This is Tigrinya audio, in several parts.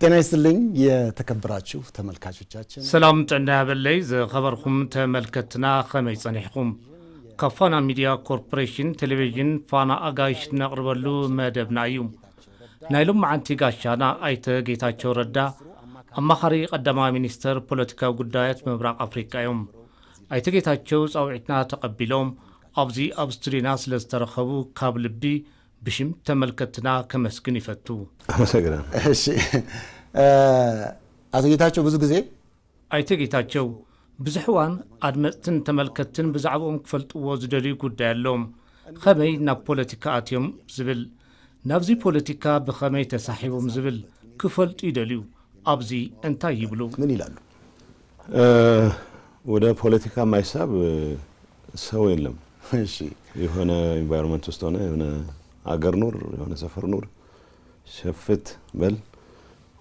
ጤና ይስጥልኝ የተከበራችሁ ተመልካቾቻችን። ሰላም ጥዕና ያበለይ ዝኸበርኩም ተመልከትና፣ ከመይ ጸኒሕኩም? ካብ ፋና ሚድያ ኮርፖሬሽን ቴሌቪዥን ፋና ኣጋይሽ ነቕርበሉ መደብና እዩ። ናይ ሎማዓንቲ ጋሻና ኣይተ ጌታቸው ረዳ፣ ኣማኻሪ ቀዳማይ ሚኒስተር ፖለቲካዊ ጉዳያት ምብራቕ ኣፍሪቃ እዮም። ኣይተ ጌታቸው ጻውዒትና ተቐቢሎም ኣብዚ ኣብ ስቱዲዮና ስለ ዝተረኸቡ ካብ ልቢ ብሽም ተመልከትና ከመስግን ይፈቱ። ኣመሰግናለሁ። እሺ፣ እ፣ ኣቶ ጌታቸው፣ ብዙ ግዜ ኣይተ ጌታቸው፣ ብዙሕ እዋን ኣድመጽትን ተመልከትን ብዛዕባኦም ክፈልጥዎ ዝደልዩ ጉዳይ ኣለዎም። ከመይ ናብ ፖለቲካ ኣትዮም ዝብል፣ ናብዚ ፖለቲካ ብኸመይ ተሳሒቦም ዝብል ክፈልጡ ይደልዩ። ኣብዚ እንታይ ይብሉ? ምን ይላሉ? እ፣ ወደ ፖለቲካ የማይሳብ ሰው የለም። እሺ። የሆነ ኢንቫይሮንመንት ውስጥ ሆነ፣ የሆነ አገር ኑር፣ የሆነ ሰፈር ኑር፣ ሸፍት በል፣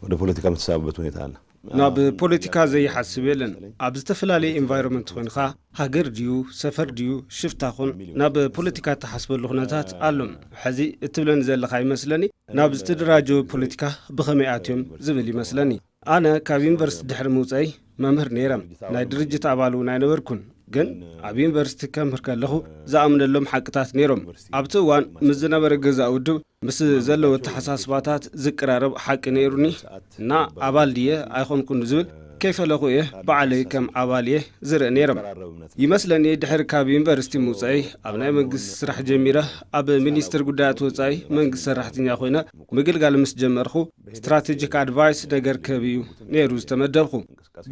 ወደ ፖለቲካ የምትሳብበት ሁኔታ አለ። ናብ ፖለቲካ ዘይሓስብ የለን። ኣብ ዝተፈላለየ ኢንቫይሮንመንት ኮይንካ፣ ሃገር ድዩ ሰፈር ድዩ ሽፍታ ኹን፣ ናብ ፖለቲካ እትሓስበሉ ኩነታት ኣሎ። ሕዚ እትብለኒ ዘለኻ ይመስለኒ፣ ናብ ዝተደራጀወ ፖለቲካ ብኸመይ ኣትዮም ዝብል ይመስለኒ። ኣነ ካብ ዩኒቨርሲቲ ድሕሪ ምውፀይ መምህር ነይረ። ናይ ድርጅት ኣባል እውን ኣይነበርኩን። ግን ኣብ ዩኒቨርሲቲ ከምህር ከለኹ ዝኣምነሎም ሓቅታት ነይሮም። ኣብቲ እዋን ምስ ዝነበረ ገዛእ ውድብ ምስ ዘለዎ ኣተሓሳስባታት ዝቀራረብ ሓቂ ነይሩኒ እና ኣባል ድየ ኣይኾንኩን ዝብል ከይፈለኹ እየ ባዕለይ ከም ኣባል እየ ዝርኢ ነይረ። ይመስለኒ ድሕሪ ካብ ዩኒቨርሲቲ ምውፀይ ኣብ ናይ መንግስቲ ስራሕ ጀሚረ ኣብ ሚኒስትር ጉዳያት ወፃኢ መንግስቲ ሰራሕተኛ ኮይነ ምግልጋል ምስ ጀመርኹ ስትራቴጂክ ኣድቫይስ ነገር ክህብ እዩ ነይሩ ዝተመደብኹ።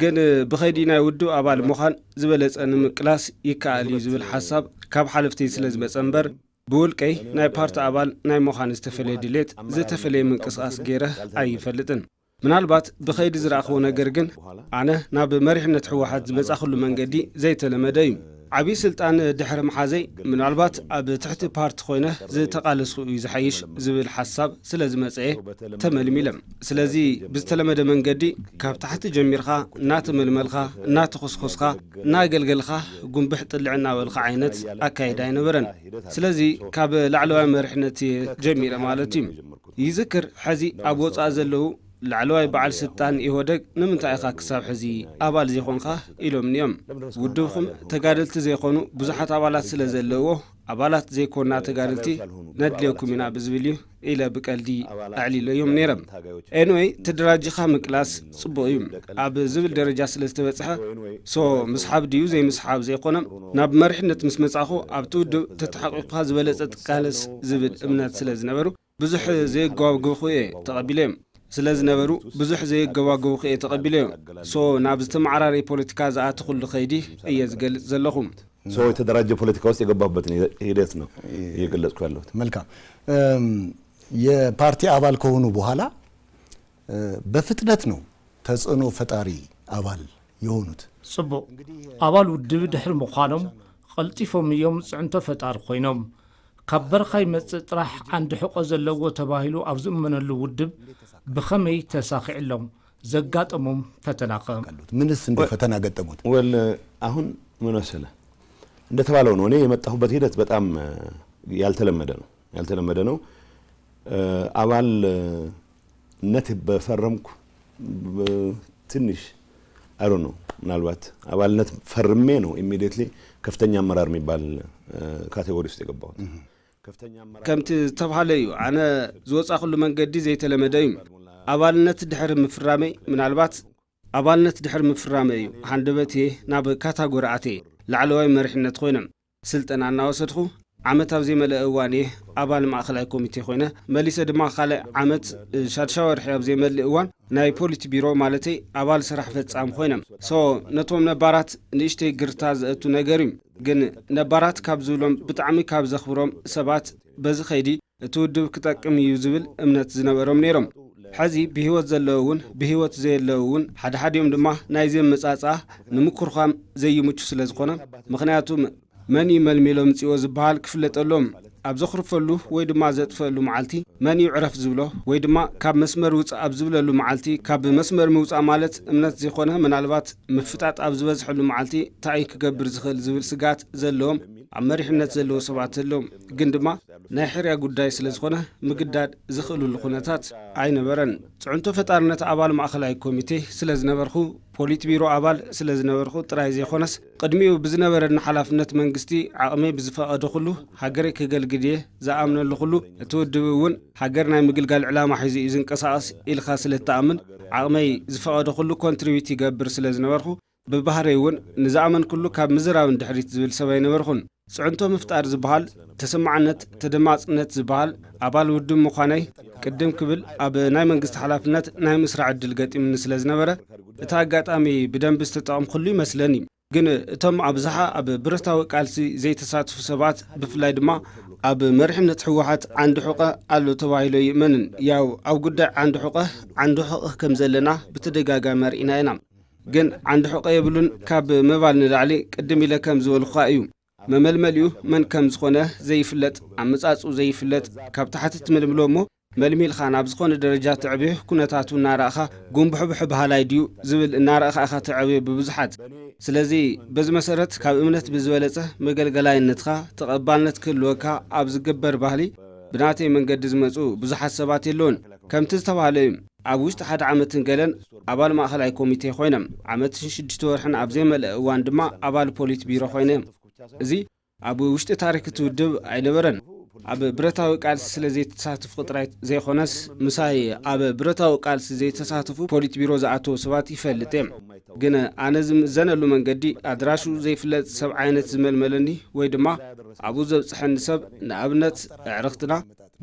ግን ብኸይዲ ናይ ውድብ ኣባል ምዃን ዝበለጸ ንምቅላስ ይከኣል እዩ ዝብል ሓሳብ ካብ ሓለፍተይ ስለ ዝመጸ እምበር፣ ብውልቀይ ናይ ፓርቲ ኣባል ናይ ምዃን ዝተፈለየ ድሌት፣ ዝተፈለየ ምንቅስቓስ ገይረ ኣይፈልጥን። ምናልባት ብኸይዲ ዝረኣኽዎ ነገር ግን፣ ኣነ ናብ መሪሕነት ህወሓት ዝመጻኹሉ መንገዲ ዘይተለመደ እዩ። ዓብዪ ስልጣን ድሕሪ ምሓዘይ፣ ምናልባት ኣብ ትሕቲ ፓርቲ ኮይነ ዝተቓለስኹ እዩ ዝሓይሽ ዝብል ሓሳብ ስለ ዝመጸ እየ ተመልሚለ። ስለዚ ብዝተለመደ መንገዲ ካብ ታሕቲ ጀሚርካ እናተመልመልካ፣ እናተኾስኮስካ፣ እናገልገልካ፣ ጉንብሕ ጥልዕ እናበልካ ዓይነት ኣካይዳ ኣይነበረን። ስለዚ ካብ ላዕለዋይ መሪሕነት እየ ጀሚረ ማለት እዩ። ይዝክር፣ ሕዚ ኣብ ወጻኢ ዘለዉ ላዕለዋይ በዓል ስልጣን ኢህወደግ ንምንታይ ኢኻ ክሳብ ሕዚ ኣባል ዘይኮንካ ኢሎምኒ እዮም። ውድብኹም ተጋደልቲ ዘይኮኑ ብዙሓት ኣባላት ስለ ዘለውዎ፣ ኣባላት ዘይኮና ተጋደልቲ ነድልየኩም ኢና ብዝብል እዩ ኢለ ብቀልዲ ኣዕሊለዮም ነይረ። ኤንወይ፣ ተደራጂኻ ምቅላስ ጽቡቕ እዩ ኣብ ዝብል ደረጃ ስለ ዝተበጽሐ፣ ሶ ምስሓብ ድዩ ዘይምስሓብ ዘይኮነ፣ ናብ መሪሕነት ምስ መጻኹ ኣብቲ ውድብ ተተሓቂቕካ ዝበለጸ ትቃለስ ዝብል እምነት ስለ ዝነበሩ፣ ብዙሕ ዘየጓብጉኹ እየ ተቐቢለዮም ስለ ዝነበሩ፣ ብዙሕ ዘየጓብጉኹ እየ ተቐቢለዮም። ሶ ናብ ዝተመዓራረየ ፖለቲካ ዝኣተኹሉ ከይዲ እየ ዝገልጽ ዘለኹ። ሰው የተደራጀ ፖለቲካ ውስጥ የገባሁበትን ሂደት ነው እየገለጽኩ ያለሁት። መልካም። እም፣ የፓርቲ አባል ከሆኑ በኋላ፣ እ፣ በፍጥነት ነው ተጽዕኖ ፈጣሪ አባል የሆኑት። ጽቡቕ። ኣባል ውድብ ድሕሪ ምዃኖም፣ ቀልጢፎም እዮም ጽዕንቶ ፈጣሪ ኮይኖም። ካብ በረኻ ይመጽእ ጥራሕ ዓንዲ ሕቖ ዘለዎ ተባሂሉ ኣብ ዝእመነሉ ውድብ ብኸመይ ተሳኺዕሎም? ዘጋጠሞም ፈተናኸ? ምንስ እንደ ወ-፣ ፈተና ገጠሙት? ወል፣ አሁን ምን መሰለህ፣ እንደተባለው ነው። እኔ የመጣሁበት ሂደት በጣም፣ እ፣ ያልተለመደ ነው። ያልተለመደ ነው። እ፣ አባልነት በፈረምኩ ብ-፣ ትንሽ፣ I don't know፣ ምናልባት አባልነት ፈርሜ ነው ኢሚዲየትሊ ከፍተኛ አመራር የሚባል፣ እ፣ ካቴጎሪ ውስጥ የገባሁት። እህ። ከምቲ ዝተባህለ እዩ። ኣነ ዝወጻኹሉ መንገዲ ዘይተለመደ እዩ። ኣባልነት ድሕሪ ምፍራመይ፣ ምናልባት ኣባልነት ድሕሪ ምፍራመይ እዩ፣ ሃንደበት እየ ናብ ካታጎሪ ኣትየ፣ ላዕለዋይ መሪሕነት ኮይነ። ስልጠና እናወሰድኹ፣ ዓመት ኣብ ዘይመልአ እዋን እየ ኣባል ማእኸላይ ኮሚቴ ኮይነ። መሊሰ ድማ ካልእ ዓመት፣ እ፣ ሻድሻይ ወርሒ ኣብ ዘይመልእ እዋን ናይ ፖሊት ቢሮ፣ ማለተይ ኣባል ስራሕ ፈጻሚ ኮይነ። ሶ፣ ነቶም ነባራት ንእሽተይ ግርታ ዘእቱ ነገር እዩ። ግን ነባራት ካብ ዝብሎም ብጣዕሚ ካብ ዘኽብሮም ሰባት በዚ ከይዲ እቲ ውድብ ክጠቅም እዩ ዝብል እምነት ዝነበሮም ነይሮም። ሕዚ ብህይወት ዘለዉ እውን ብህይወት ዘየለዉ እውን ሓደ ሓዲኦም ድማ ናይዚ ኣመጻጽኣ ንምኩርኳም ዘይምቹ ስለ ዝኾነ፣ ምኽንያቱ መን እዩ መልሚሉ ኣምጺኦ ዝበሃል ክፍለጠሎም፣ ኣብ ዘኹርፈሉ ወይ ድማ ዘጥፈሉ መዓልቲ መን እዩ ዕረፍ ዝብሎ ወይ ድማ ካብ መስመር ውጽእ ኣብ ዝብለሉ መዓልቲ፣ ካብ መስመር ምውጻእ ማለት እምነት ዘይኮነ ምናልባት ምፍጣጥ ኣብ ዝበዝሐሉ መዓልቲ እንታይ እዩ ክገብር ዝኽእል ዝብል ስግኣት ዘለዎም ኣብ መሪሕነት ዘለዉ ሰባት ኣለዉ። ግን ድማ ናይ ሕርያ ጉዳይ ስለ ዝኾነ ምግዳድ ዝኽእሉሉ ኩነታት ኣይነበረን። ጽዕንቶ ፈጣርነት ኣባል ማእኸላይ ኮሚቴ ስለ ዝነበርኹ፣ ፖሊት ቢሮ ኣባል ስለ ዝነበርኹ ጥራይ ዘይኮነስ፣ ቅድሚኡ ብዝነበረኒ ሓላፍነት መንግስቲ ዓቕመይ ብዝፈቐዶ ኩሉ ሃገረይ ከገልግል እየ ዝኣምነሉ ኩሉ፣ እቲ ውድብ እውን ሃገር ናይ ምግልጋል ዕላማ ሒዙ እዩ ዝንቀሳቐስ ኢልካ ስለ እትኣምን፣ ዓቕመይ ዝፈቐዶ ኩሉ ኮንትሪቢዩት ይገብር ስለ ዝነበርኹ፣ ብባህረይ እውን ንዝኣመንኩሉ ካብ ምዝራብ ንድሕሪት ዝብል ሰብ ኣይነበርኹን። ጽዕንቶ ምፍጣር ዝበሃል፣ ተሰማዕነት፣ ተደማጽነት ዝበሃል ኣባል ውድብ ምዃነይ ቅድም ክብል ኣብ ናይ መንግስቲ ሓላፍነት ናይ ምስራዕ ዕድል ገጢሙኒ ስለ ዝነበረ፣ እቲ ኣጋጣሚ ብደንቢ ዝተጠቐምኩሉ ይመስለኒ። ግን እቶም ኣብዝሓ ኣብ ብረታዊ ቃልሲ ዘይተሳትፉ ሰባት፣ ብፍላይ ድማ ኣብ መሪሕነት ህወሓት ዓንዲ ሑቐ ኣሎ ተባሂሎ ይእመንን። ያው ኣብ ጉዳይ ዓንዲ ሑቐ፣ ዓንዲ ሑቐ ከም ዘለና ብተደጋጋሚ ኣርኢና ኢና። ግን ዓንዲ ሑቐ የብሉን ካብ ምባል ንላዕሊ ቅድም ኢለ ከም ዝበልኩኻ እዩ። መመልመሊኡ መን ከም ዝኾነ ዘይፍለጥ፣ ኣመጻጽኡ ዘይፍለጥ፣ ካብ ታሕቲ ትምልምሎ እሞ መልሚልኻ ናብ ዝኾነ ደረጃ ተዕብዮ ኩነታቱ እናረእኻ ጉንብሕብሕ በሃላይ ድዩ ዝብል እናረእኻ ኢኻ ተዕብዮ ብብዙሓት። ስለዚ በዚ መሰረት ካብ እምነት ብዝበለጸ መገልገላይነትኻ ተቐባልነት ክህልወካ ኣብ ዝግበር ባህሊ ብናተይ መንገዲ ዝመጹ ብዙሓት ሰባት የለውን። ከምቲ ዝተባህለ እዩ። ኣብ ውሽጢ ሓደ ዓመትን ገለን ኣባል ማእኸላይ ኮሚቴ ኮይነ፣ ዓመትን ሽዱሽተ ወርሕን ኣብ ዘይመልአ እዋን ድማ ኣባል ፖሊት ቢሮ ኮይነ። እዚ ኣብ ውሽጢ ታሪክ እቲ ውድብ ኣይነበረን። ኣብ ብረታዊ ቃልሲ ስለ ዘይተሳተፍኩ ጥራይ ዘይኮነስ፣ ምሳይ ኣብ ብረታዊ ቃልሲ ዘይተሳተፉ ፖሊት ቢሮ ዝኣተዉ ሰባት ይፈልጥ እየ። ግን ኣነ ዝምእዘነሉ መንገዲ ኣድራሹ ዘይፍለጥ ሰብ ዓይነት ዝመልመለኒ ወይ ድማ ኣብኡ ዘብጽሐኒ ሰብ፣ ንኣብነት ኣዕርኽትና፣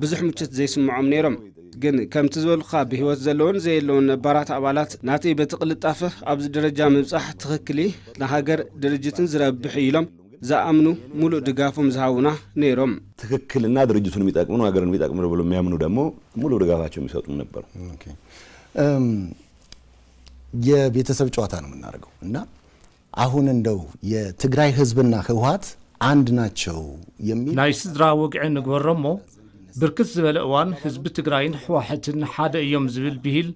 ብዙሕ ምቾት ዘይስምዖም ነይሮም። ግን ከምቲ ዝበልኩኻ ብህይወት ዘለውን ዘየለውን ነባራት ኣባላት ናተይ በቲ ቅልጣፈ ኣብዚ ደረጃ ምብጻሕ ትኽክል እዩ፣ ንሃገር ድርጅትን ዝረብሕ እዩ ኢሎም ዝኣምኑ ሙሉእ ድጋፎም ዝሃቡና ነይሮም። ትክክልና ድርጅቱን የሚጠቅም ነው፣ ሀገርን የሚጠቅም ነው ብሎ የሚያምኑ ደግሞ ሙሉ ድጋፋቸው የሚሰጡም ነበሩ። ኦኬ። እም፣ የቤተሰብ ጨዋታ ነው የምናደርገው እና አሁን እንደው የትግራይ ህዝብና ህወሓት አንድ ናቸው የሚል ናይ ስድራ ወግዒ ንግበሮ እሞ፣ ብርክት ዝበለ እዋን ህዝቢ ትግራይን ህወሓትን ሓደ እዮም ዝብል ብሂል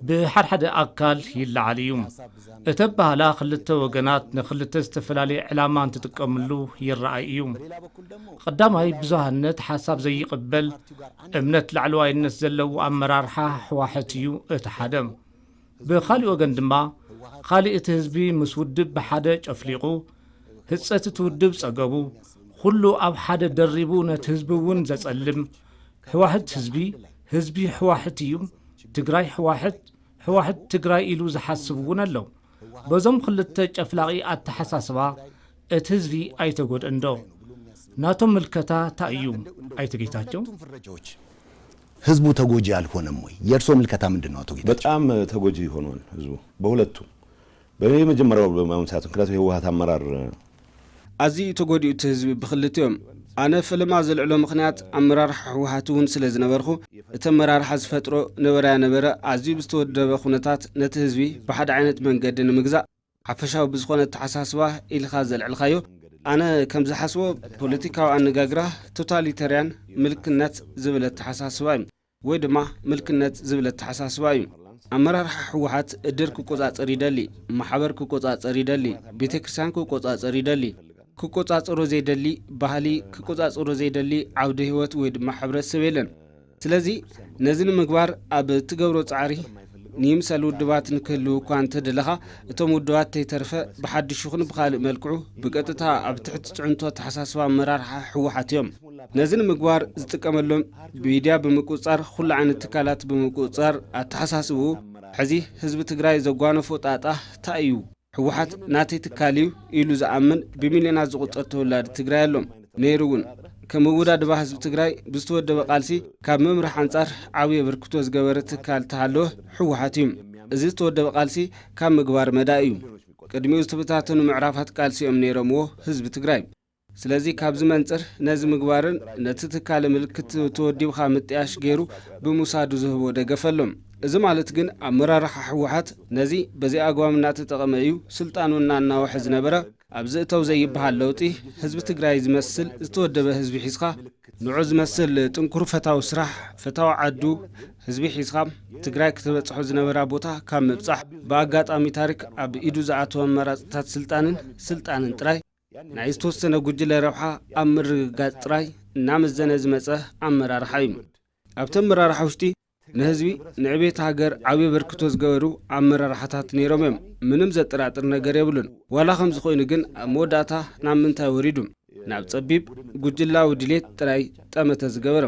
ብሓድሓደ ኣካል ይለዓል እዩ። እቲ ኣበሃህላ ክልተ ወገናት ንክልተ ዝተፈላለየ ዕላማ እንትጥቀምሉ ይረኣይ እዩ። ቀዳማይ፣ ብዙሃነት ሓሳብ ዘይቕበል፣ እምነት ላዕለዋይነት ዘለዎ ኣመራርሓ ህወሓት እዩ እቲ ሓደ። ብኻልእ ወገን ድማ፣ ካልእ እቲ ህዝቢ ምስ ውድብ ብሓደ ጨፍሊቑ፣ ህጸት እቲ ውድብ ጸገቡ፣ ኩሉ ኣብ ሓደ ደሪቡ ነቲ ህዝቢ እውን ዘጸልም፣ ህወሓት ህዝቢ፣ ህዝቢ ህወሓት እዩ፣ ትግራይ ህወሓት፣ ህወሓት ትግራይ ኢሉ ዝሓስብ እውን ኣሎ። በዞም ክልተ ጨፍላቒ ኣተሓሳስባ እቲ ህዝቢ ኣይተጎድእን ዶ? ናቶም ምልከታ እንታይ እዩ? ኣይተ ጌታቸው? ህዝቡ ተጎጂ አልሆነም ወይ? የእርሶ ምልከታ ምንድን ነው አቶ ጌታቸው? በጣም ተጎጂ ሆኗል ህዝቡ በሁለቱም። በመጀመሪያው በማንሳት፣ ምክንያቱም የህወሓት አመራር ኣዝዩ ተጎዲኡ እቲ ህዝቢ ብክልቲኦም። ኣነ ፈለማ ዘልዕሎ ምኽንያት ኣመራርሓ ህወሓት እውን ስለ ዝነበርኹ፣ እቲ ኣመራርሓ ዝፈጥሮ ነበረያ ነበረ ኣዝዩ ብዝተወደበ ኩነታት ነቲ ህዝቢ ብሓደ ዓይነት መንገዲ ንምግዛእ፣ ሓፈሻዊ ብዝኾነ ኣተሓሳስባ ኢልካ ዘልዕልካዮ፣ ኣነ ከም ዝሓስቦ ፖለቲካዊ ኣነጋግራ ቶታሊተርያን ምልክነት ዝብል ኣተሓሳስባ እዩ። ወይ ድማ ምልክነት ዝብል ኣተሓሳስባ እዩ። ኣመራርሓ ህወሓት እድር ክቆጻጸር ይደሊ፣ ማሕበር ክቆጻጸር ይደሊ፣ ቤተ ክርስቲያን ክቆጻጸር ይደሊ። ክቆጻጸሮ ዘይደሊ ባህሊ፣ ክቆጻጸሮ ዘይደሊ ዓውደ ህይወት ወይ ድማ ሕብረተሰብ የለን። ስለዚ ነዚ ንምግባር ኣብ እትገብሮ ጻዕሪ፣ ንይምሰል ውድባት ንክህልው እኳ እንተደለኻ፣ እቶም ውድባት ተይተርፈ ብሓድሽ ይኹን ብኻልእ መልክዑ ብቀጥታ ኣብ ትሕቲ ጽዕንቶ ኣተሓሳስባ ኣመራርሓ ህወሓት እዮም። ነዚ ንምግባር ዝጥቀመሎም ሚድያ ብምቁጽጻር፣ ኩሉ ዓይነት ትካላት ብምቁጽጻር ኣተሓሳስብኡ፣ ሕዚ ህዝቢ ትግራይ ዘጓነፎ ጣጣ እንታይ እዩ? ህወሓት ናተይ ትካል እዩ ኢሉ ዝኣምን ብሚልዮናት ዝቑጸር ተወላዲ ትግራይ ኣሎ። ነይሩ እውን። ከም ኣወዳድባ ህዝቢ ትግራይ ብዝተወደበ ቃልሲ ካብ ምምራሕ ኣንጻር ዓብዪ ኣበርክቶ ዝገበረ ትካል ተሃለወ ህወሓት እዩ። እዚ ዝተወደበ ቃልሲ ካብ ምግባር መዳእ እዩ። ቅድሚኡ ዝተበታተኑ ምዕራፋት ቃልሲ እዮም ነይሮምዎ ህዝቢ ትግራይ። ስለዚ ካብዚ መንጽር ነዚ ምግባርን ነቲ ትካለ ምልክት ተወዲብካ ምጥያሽ ገይሩ ብምውሳዱ ዝህቦ ደገፍ ኣሎ። እዚ ማለት ግን ኣመራርሓ ህወሓት ነዚ በዚ ኣግባብ እናተጠቐመ እዩ ስልጣኑ እናናወሐ ዝነበረ። ኣብዚ እተው ዘይበሃል ለውጢ ህዝቢ ትግራይ ዝመስል ዝተወደበ ህዝቢ ሒዝካ ንዑ ዝመስል ጥንኩር ፈታዊ ስራሕ፣ ፈታዊ ዓዱ፣ ህዝቢ ሒዝካ ትግራይ ክትበጽሖ ዝነበራ ቦታ ካብ ምብጻሕ ብኣጋጣሚ ታሪክ ኣብ ኢዱ ዝኣተወ ኣመራፅታት ስልጣንን ስልጣንን ጥራይ ናይ ዝተወሰነ ጉጅለ ረብሓ ኣብ ምርግጋጽ ጥራይ እናመዘነ ዝመጸ ኣመራርሓ እዩ። ኣብቲ ኣመራርሓ ውሽጢ ንህዝቢ፣ ንዕቤት ሃገር ዓብዪ ኣበርክቶ ዝገበሩ ኣመራርሓታት ነይሮም እዮም። ምንም ዘጠራጥር ነገር የብሉን። ዋላ ከምዚ ኮይኑ ግን ኣብ መወዳእታ ናብ ምንታይ ወሪዱ? ናብ ጸቢብ ጉጅላዊ ድሌት ጥራይ ጠመተ ዝገበረ።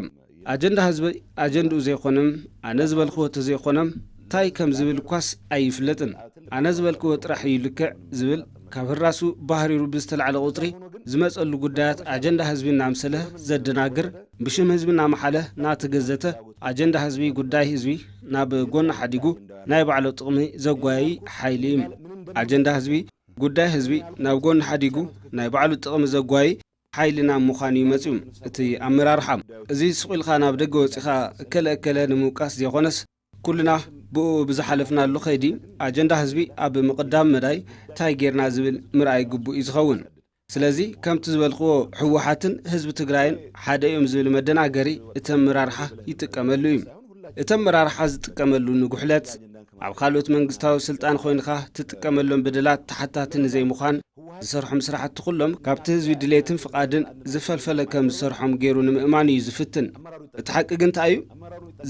ኣጀንዳ ህዝቢ ኣጀንድኡ ዘይኮነም፣ ኣነ ዝበልክዎ ተዘይኮነም እንታይ ከም ዝብል እኳስ ኣይፍለጥን። ኣነ ዝበልክዎ ጥራሕ እዩ ልክዕ ዝብል ካብ ህራሱ ባህሪሩ ብዝተላዕለ ቁጽሪ ዝመጸሉ ጉዳያት ኣጀንዳ ህዝቢ እናምሰለ ዘደናግር፣ ብሽም ህዝቢ እናመሓለ እናተገዘተ ኣጀንዳ ህዝቢ፣ ጉዳይ ህዝቢ ናብ ጎኒ ሓዲጉ ናይ ባዕሉ ጥቕሚ ዘጓያይ ሓይሊ እዩ። ኣጀንዳ ህዝቢ፣ ጉዳይ ህዝቢ ናብ ጎኒ ሓዲጉ ናይ ባዕሉ ጥቕሚ ዘጓያይ ሓይሊ ናብ ምዃን እዩ መጺኡ እቲ ኣመራርሓ። እዚ ስቕ ኢልካ ናብ ደገ ወጺኻ እከለ እከለ ንምውቃስ ዘይኮነስ፣ ኩልና ብኡ ብዝሓለፍናሉ ከይዲ ኣጀንዳ ህዝቢ ኣብ ምቕዳም መዳይ እንታይ ጌርና ዝብል ምርኣይ ግቡእ እዩ ዝኸውን። ስለዚ ከምቲ ዝበልክዎ ህወሓትን ህዝቢ ትግራይን ሓደ እዮም ዝብል መደናገሪ እቲ ኣመራርሓ ይጥቀመሉ እዩ። እቲ ኣመራርሓ ዝጥቀመሉ ንጉሕለት ኣብ ካልኦት መንግስታዊ ስልጣን ኮይንካ ትጥቀመሎም በደላት ተሓታቲ ንዘይምዃን ዝሰርሖም ስራሕቲ ኩሎም ካብቲ ህዝቢ ድሌትን ፍቓድን ዝፈልፈለ ከም ዝሰርሖም ገይሩ ንምእማን እዩ ዝፍትን። እቲ ሓቂ ግን እንታይ እዩ?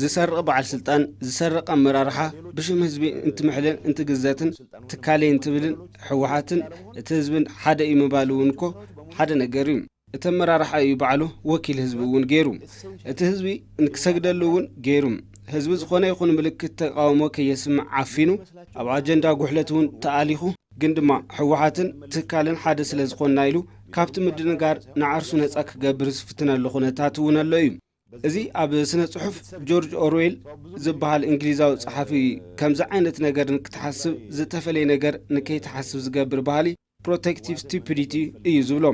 ዝሰርቕ በዓል ስልጣን፣ ዝሰርቕ ኣመራርሓ፣ ብሽም ህዝቢ እንትምሕልን እንትግዘትን ትካለይ እንትብልን ህወሓትን እቲ ህዝብን ሓደ እዩ ምባሉ እውን እኮ ሓደ ነገር እዩ። እቲ ኣመራርሓ እዩ ባዕሉ ወኪል ህዝቢ እውን ገይሩ። እቲ ህዝቢ ንክሰግደሉ እውን ገይሩ። ህዝቢ ዝኾነ ይኹን ምልክት ተቃውሞ ከየስምዕ ዓፊኑ፣ ኣብ ኣጀንዳ ጉሕለት እውን ተኣሊኹ፣ ግን ድማ ህወሓትን ትካልን ሓደ ስለ ዝኾንና ኢሉ ካብቲ ምድንጋር ንዓርሱ ነጻ ክገብር ዝፍትነሉ ኩነታት እውን ኣሎ እዩ። እዚ ኣብ ስነ ጽሑፍ ጆርጅ ኦርዌል ዝበሃል እንግሊዛዊ ጸሓፊ ከምዚ ዓይነት ነገር ንክትሓስብ ዝተፈለየ ነገር ንከይትሓስብ ዝገብር ባህሊ ፕሮቴክቲቭ ስቱፒዲቲ እዩ ዝብሎ።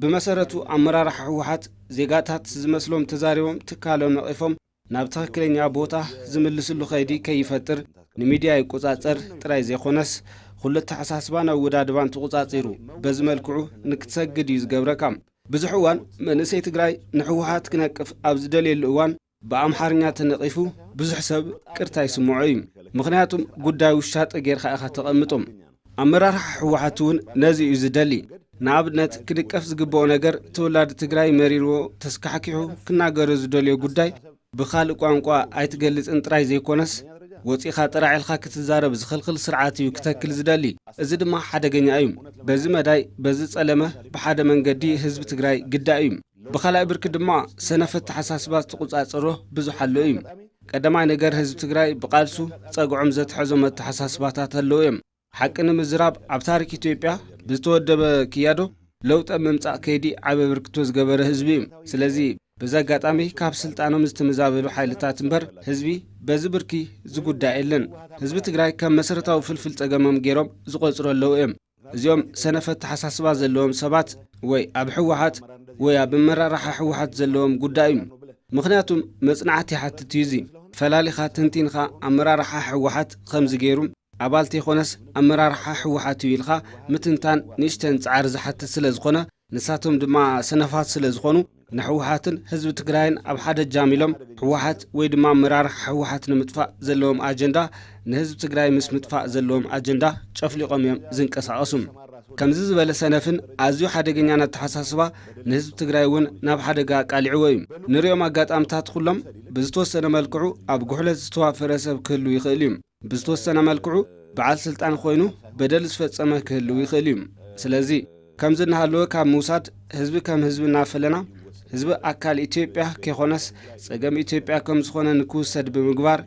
ብመሰረቱ ኣመራርሓ ህወሓት ዜጋታት ዝመስሎም ተዛሪቦም ትካሎም ነቒፎም ናብ ትኽክለኛ ቦታ ዝምልስሉ ከይዲ ከይፈጥር፣ ንሚድያ ይቆጻጸር ጥራይ ዘይኮነስ ኩሉ ኣተሓሳስባን ኣወዳድባን ተቆጻጺሩ በዚ መልክዑ ንክትሰግድ እዩ ዝገብረካ። ብዙሕ እዋን መንእሰይ ትግራይ ንህወሓት ክነቅፍ ኣብ ዝደልየሉ እዋን ብኣምሓርኛ ተነቒፉ ብዙሕ ሰብ ቅርታ ይስምዖ እዩ። ምኽንያቱም ጉዳይ ውሻጠ ጌርካ ኢኻ ተቐምጦም። ኣመራርሓ ህወሓት እውን ነዚ እዩ ዝደሊ። ንኣብነት ክድቀፍ ዝግብኦ ነገር ተወላዲ ትግራይ መሪርዎ ተስካሕኪሑ ክናገሮ ዝደልዮ ጉዳይ ብኻልእ ቋንቋ ኣይትገልጽን ጥራይ ዘይኮነስ ወጺኻ ጥራዕ ኢልካ ክትዛረብ ዝኽልክል ስርዓት እዩ ክተክል ዝደሊ። እዚ ድማ ሓደገኛ እዩ። በዚ መዳይ በዚ ጸለመ ብሓደ መንገዲ ህዝቢ ትግራይ ግዳይ እዩ። ብኻልኣይ ብርኪ ድማ ሰነፍ ኣተሓሳስባ ዝተቆጻጸሮ ብዙሕ ኣሎ እዩ። ቀዳማይ ነገር ህዝቢ ትግራይ ብቃልሱ ጸግዖም ዘትሐዞም ኣተሓሳስባታት ኣለዉ እዮም። ሓቂ ንምዝራብ ኣብ ታሪክ ኢትዮጵያ ብዝተወደበ ክያዶ ለውጢ ኣብ ምምጻእ ከይዲ ዓቢ ኣበርክቶ ዝገበረ ህዝቢ እዩ። ስለዚ በዚ ኣጋጣሚ ካብ ስልጣኖም ዝተመዛበሉ ሓይልታት እምበር ህዝቢ በዚ ብርኪ ዝጉዳእ የለን። ህዝቢ ትግራይ ከም መሰረታዊ ፍልፍል ጸገሞም ገይሮም ዝቆጽሩ ኣለዉ እዮም። እዚኦም ሰነፍ ኣተሓሳስባ ዘለዎም ሰባት ወይ ኣብ ህወሓት ወይ ኣብ ኣመራርሓ ህወሓት ዘለዎም ጉዳይ እዩ። ምኽንያቱም መጽናዕቲ ይሓትት እዩ። እዚ ፈላሊኻ ተንቲንኻ ኣመራርሓ ህወሓት ከምዚ ገይሩ ኣባል ተይኮነስ ኣመራርሓ ህወሓት እዩ ኢልካ ምትንታን ንእሽተን ጻዕሪ ዝሓትት ስለ ዝኾነ፣ ንሳቶም ድማ ሰነፋት ስለ ዝኾኑ ንህወሓትን ህዝቢ ትግራይን ኣብ ሓደ ጃሚሎም ህወሓት ወይ ድማ ኣመራርሓ ህወሓት ንምጥፋእ ዘለዎም ኣጀንዳ ንህዝቢ ትግራይ ምስ ምጥፋእ ዘለዎም ኣጀንዳ ጨፍሊቖም እዮም ዝንቀሳቐሱ። ከምዚ ዝበለ ሰነፍን ኣዝዩ ሓደገኛን ኣተሓሳስባ ንህዝቢ ትግራይ እውን ናብ ሓደጋ ኣቃሊዕዎ እዩ። ንሪኦም ኣጋጣምታት ኩሎም ብዝተወሰነ መልክዑ ኣብ ጉሕለት ዝተዋፈረ ሰብ ክህሉ ይኽእል እዩ። ብዝተወሰነ መልክዑ በዓል ስልጣን ኮይኑ በደል ዝፈጸመ ክህልው ይኽእል እዩ። ስለዚ ከምዚ እናሃለወ ካብ ምውሳድ ህዝቢ ከም ህዝቢ እናፈለና ህዝቢ ኣካል ኢትዮጵያ ከይኮነስ ጸገም ኢትዮጵያ ከም ዝኾነ ንክውሰድ ብምግባር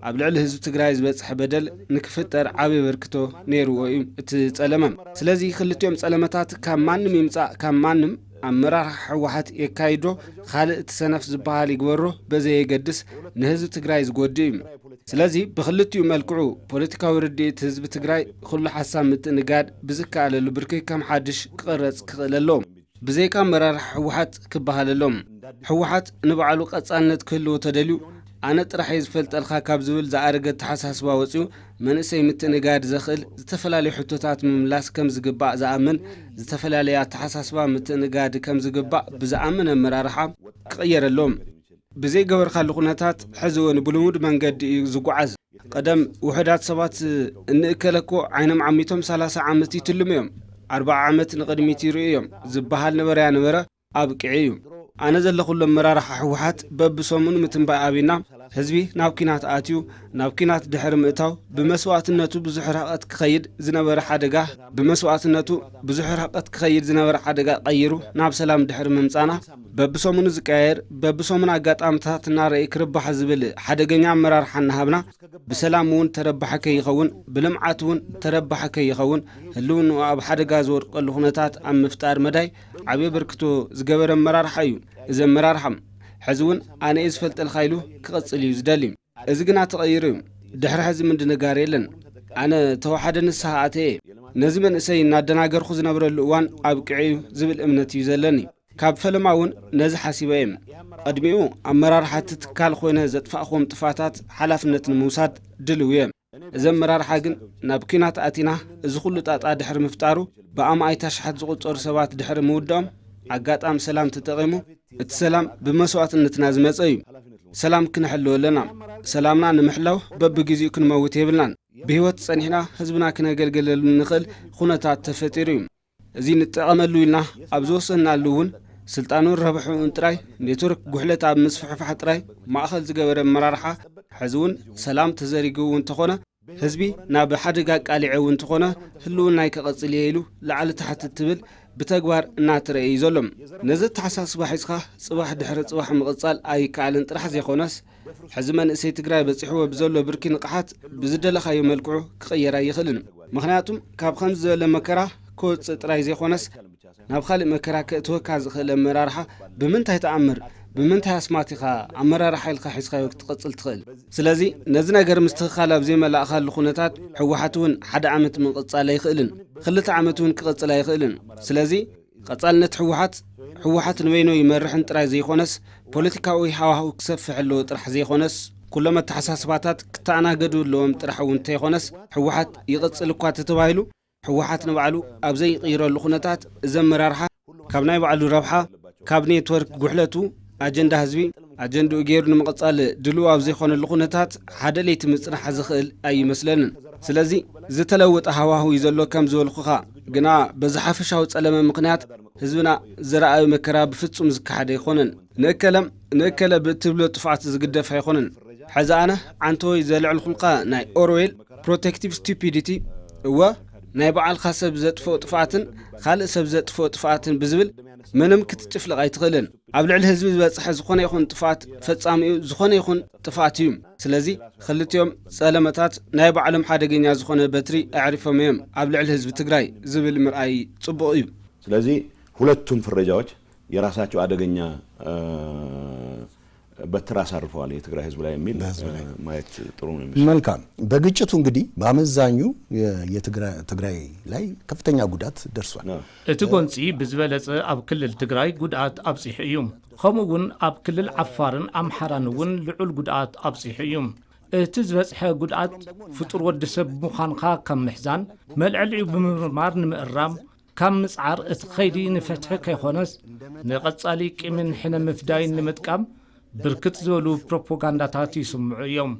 ኣብ ልዕሊ ህዝቢ ትግራይ ዝበጽሐ በደል ንክፍጠር ዓብዪ ኣበርክቶ ነይርዎ እዩ እቲ ጸለመ። ስለዚ ክልቲኦም ጸለመታት ካብ ማንም ይምጻእ ካብ ማንም ኣመራርሓ ህወሓት የካይዶ ካልእ እቲ ሰነፍ ዝበሃል ይግበሮ በዘየገድስ ንህዝቢ ትግራይ ዝጎድእ እዩ። ስለዚ ብኽልቲኡ መልክዑ ፖለቲካዊ ርድኢት ህዝቢ ትግራይ ኩሉ ሓሳብ ምትእንጋድ ብዝከኣለሉ ብርኪ ከም ሓድሽ ክቕረጽ ክኽእል ኣለዎ። ብዘይካ ኣመራርሓ ህወሓት ክበሃል ኣሎም። ህወሓት ንባዕሉ ቀጻልነት ክህልዎ ተደልዩ ኣነ ጥራሕ እየ ዝፈልጠልካ ካብ ዝብል ዝኣረገ ኣተሓሳስባ ወፂኡ መንእሰይ ምትእንጋድ ዘኽእል ዝተፈላለዩ ሕቶታት ምምላስ ከም ዝግባእ ዝኣምን ዝተፈላለየ ኣተሓሳስባ ምትእንጋድ ከም ዝግባእ ብዝኣምን ኣመራርሓ ክቕየር ኣሎም። ብዘይገበርካሉ ኩነታት ሕዚ እውን ብልሙድ መንገዲ እዩ ዝጓዓዝ። ቀደም ውሑዳት ሰባት እንእከለ እኮ ዓይኖም ዓሚቶም ሰላሳ ዓመት ይትልሙ እዮም። ኣርብዓ ዓመት ንቕድሚት ይርእዮም ዝበሃል ነበረያ ነበረ ኣብቅዒ እዩ። ኣነ ዘለኹሉ ኣመራርሓ ህወሓት በብሰሙኑ ምትንባይ ኣብና፣ ህዝቢ ናብ ኲናት ኣትዩ፣ ናብ ኲናት ድሕሪ ምእታው ብመስዋእትነቱ ብዙሕ ርሕቀት ክኸይድ ዝነበረ ሓደጋ፣ ብመስዋእትነቱ ብዙሕ ርሕቀት ክኸይድ ዝነበረ ሓደጋ ቀይሩ ናብ ሰላም ድሕሪ ምምጻና፣ በብሰሙኑ ዝቀያየር፣ በብሰሙኑ ኣጋጣምታት እናረኣየ ክርባሕ ዝብል ሓደገኛ ኣመራርሓ እናሃብና፣ ብሰላም እውን ተረባሒ ከይኸውን፣ ብልምዓት እውን ተረባሒ ከይኸውን፣ ህልውንኡ ኣብ ሓደጋ ዝወድቀሉ ኩነታት ኣብ ምፍጣር መዳይ ዓብዪ ኣበርክቶ ዝገበረ ኣመራርሓ እዩ። እዚ ኣመራርሓ ሕዚ እውን ኣነ እየ ዝፈልጠልካ ኢሉ ክቐጽል እዩ ዝደሊ። እዚ ግና ተቐይሩ እዩ። ድሕሪ ሕዚ ምድንጋር የለን። ኣነ ተወሓደ ንስሓ ኣተየ። ነዚ መንእሰይ እናደናገርኩ ዝነብረሉ እዋን ኣብቂዑ እዩ ዝብል እምነት እዩ ዘለኒ። ካብ ፈለማ እውን ነዚ ሓሲበ እየ። ቅድሚኡ ኣመራርሓ እቲ ትካል ኮይነ ዘጥፋእኹዎም ጥፋታት ሓላፍነት ንምውሳድ ድልው እየ። እዚ ኣመራርሓ ግን ናብ ኲናት ኣቲና እዚ ኩሉ ጣጣ ድሕሪ ምፍጣሩ ብኣማኢት ኣሽሓት ዝቑጸሩ ሰባት ድሕሪ ምውድኦም ኣጋጣሚ ሰላም ተጠቒሙ እቲ ሰላም ብመስዋእትነትና ዝመጸ እዩ። ሰላም ክነሕልው ኣለና። ሰላምና ንምሕላው በብግዜኡ ክንመውት የብልናን። ብህይወት ጸኒሕና ህዝብና ክነገልግለሉ ንኽእል ኩነታት ተፈጢሩ እዩ። እዚ ንጠቐመሉ ኢልና ኣብ ዝወሰንናሉ እውን ስልጣኑን ረብሕኡን ጥራይ ኔትወርክ ጉሕለት ኣብ ምስፍሕፋሕ ጥራይ ማእኸል ዝገበረ ኣመራርሓ ሕዚ እውን ሰላም ተዘሪግዎ እንተኾነ ህዝቢ ናብ ሓደጋ ኣቃሊዐ እውን እንተኾነ ህልውናይ ከቐጽል እየ ኢሉ ላዕሊ ታሕቲ ትብል ብተግባር እናተረእየ እዩ ዘሎ። ነዚ ኣተሓሳስባ ሒዝካ ጽባሕ ድሕሪ ጽባሕ ምቕጻል ኣይከኣልን ጥራሕ ዘይኮነስ ሕዚ መንእሰይ ትግራይ በጺሕዎ ብዘሎ ብርኪ ንቕሓት ብዝደለኻዮ መልክዑ ክቕየር ኣይኽእልን። ምኽንያቱም ካብ ከምዚ ዝበለ መከራ ክወጽእ ጥራይ ዘይኮነስ ናብ ካልእ መከራ ከእትወካ ዝኽእል ኣመራርሓ ብምንታይ ተኣምር፣ ብምንታይ ኣስማት ኢኻ ኣመራርሓ ኢልካ ሒዝካዮ ክትቐጽል ትኽእል? ስለዚ ነዚ ነገር ምስትኽኻል ኣብ ዘይመላእኻሉ ኩነታት ህወሓት እውን ሓደ ዓመት ምቕጻል ኣይኽእልን፣ ክልተ ዓመት እውን ክቕጽል ኣይኽእልን። ስለዚ ቀጻልነት ህወሓት፣ ህወሓት ንበይኑ ይመርሕን ጥራይ ዘይኮነስ ፖለቲካዊ ሃዋህው ክሰፍሕ ኣለዎ ጥራሕ ዘይኮነስ ኩሎም ኣተሓሳስባታት ክተኣናገዱ ኣለዎም ጥራሕ እውን እንተይኮነስ ህወሓት ይቕጽል እኳ ተተባሂሉ ህወሓት ንባዕሉ ኣብ ዘይቕይረሉ ኩነታት እዚ ኣመራርሓ ካብ ናይ ባዕሉ ረብሓ ካብ ኔትወርክ ጉሕለቱ ኣጀንዳ ህዝቢ ኣጀንድኡ ገይሩ ንምቕጻል ድልው ኣብ ዘይኮነሉ ኩነታት ሓደ ለይቲ ምጽናሕ ዝኽእል ኣይመስለንን። ስለዚ ዝተለወጠ ሃዋህው እዩ ዘሎ ከም ዝበልኩኻ ግና በዚ ሓፈሻዊ ጸለመ ምኽንያት ህዝብና ዝረኣዩ መከራ ብፍጹም ዝከሓድ ኣይኮነን። ንእከለም ንእከለ ብእትብሎ ጥፍኣት ዝግደፍ ኣይኮነን። ሕዚ ኣነ ዓንተወይ ዘልዕልኩልካ ናይ ኦርዌል ፕሮቴክቲቭ ስቱፒዲቲ እወ ናይ በዓልካ ሰብ ዘጥፍኦ ጥፍኣትን ካልእ ሰብ ዘጥፍኦ ጥፍኣትን ብዝብል ምንም ክትጭፍልቕ ኣይትኽእልን። ኣብ ልዕሊ ህዝቢ ዝበፅሐ ዝኾነ ይኹን ጥፍኣት ፈፃሚኡ ዝኾነ ይኹን ጥፍኣት እዩ። ስለዚ ክልቲኦም ፀለመታት ናይ ባዕሎም ሓደገኛ ዝኾነ በትሪ ኣዕሪፎም እዮም ኣብ ልዕሊ ህዝቢ ትግራይ ዝብል ምርኣይ ፅቡቕ እዩ። ስለዚህ ሁለቱም ፍረጃዎች የራሳቸው አደገኛ በትር አሳርፈዋል የትግራይ ህዝብ ላይ የሚል ማየት ጥሩ ነው ይመስላል። መልካም። በግጭቱ እንግዲህ በአመዛኙ ትግራይ ላይ ከፍተኛ ጉዳት ደርሷል። እቲ ጎንፂ ብዝበለፀ ኣብ ክልል ትግራይ ጉድኣት ኣብፂሑ እዩ። ከምኡ እውን ኣብ ክልል ዓፋርን ኣምሓራን እውን ልዑል ጉድኣት ኣብፂሑ እዩ። እቲ ዝበፅሐ ጉድኣት ፍጡር ወዲ ሰብ ምዃንካ ካብ ምሕዛን መልዕሊኡ ብምምርማር ንምእራም ካብ ምጽዓር እቲ ኸይዲ ንፍትሒ ከይኾነስ ንቐጻሊ ቂምን ሕነ ምፍዳይን ንምጥቃም ብርክት ዝበሉ ፕሮፖጋንዳታት ይስምዑ እዮም።